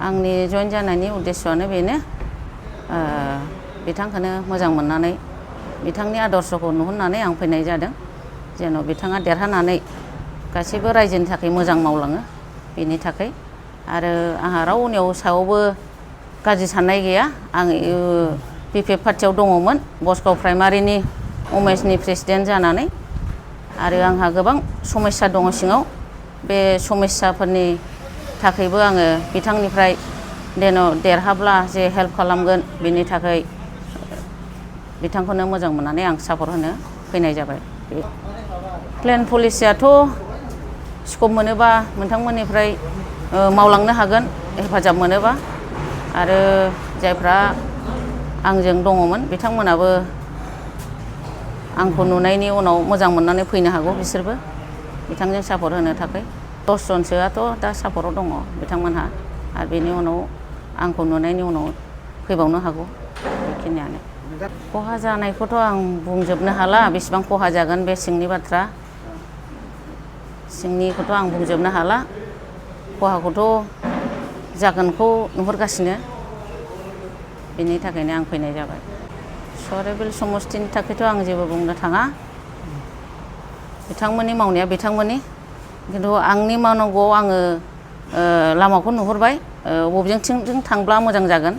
आंनि जइन जानायनि उद्देश्यआनो बेनो बिथांखौनो मोजां मोननानै बिथांनि आदर्शखौ नुहुरनानै आं फैनाय जादों जेन' बिथाङा देरहानानै गासैबो रायजोनि थाखाय मोजां मावलाङो बेनि थाखाय आरो आंहा रावनियाव सायावबो गाज्रि साननाय गैया आं बिपिएफ पार्टियाव दङमोन बसगाव प्राइमारिनि उमेशनि प्रेसिडेन्ट जानानै आरो आंहा गोबां समस्या दङ सिङाव बे समस्याफोरनि थाखायबो आङो बिथांनिफ्राय जेन' देरहाब्ला जे हेल्प खालामगोन बेनि थाखाय बिथांखौनो मोजां मोननानै आं सापर्ट होनो फैनाय जाबाय। प्लेन पलिसियाथ' स्कप मोनोबा नोंथांमोननिफ्राय मावलांनो हागोन हेफाजाब मोनोबा आरो जायफ्रा आंजों दङमोन बिथांमोनाबो आंखौ नुनायनि उनाव मोजां मोननानै फैनो हागौ बिसोरबो बिथांजों सापर्ट होनो थाखाय 10 जनसोआथ' दा सापर्टआव दङ बिथांमोनहा आरो बेनि उनाव आंखौ नुनायनि उनाव फैबावनो हागौ बेखिनियानो। खहा जानायखौथ' आं बुंजोबनो हाला बेसेबां खहा जागोन बे सिंनि बाथ्रा सिंनिखौथ' आं बुंजोबनो हाला खहाखौथ' जागोनखौ नुहुरगासिनो बेनि थाखायनो आं फैनाय जाबाय। सराइबिल समस्तिनि थाखायथ' आं जेबो बुंनो थाङा बिथांमोननि मावनाया बिथांमोननि खिन्थु आंनि मावनांगौआव आङो लामाखौ नुहुरबाय बबेजों थांब्ला मोजां जागोन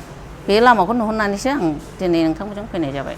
बे लामाखौ नुहुरनानैसो आं दिनै नोंथांमोनजों फैनाय जाबाय।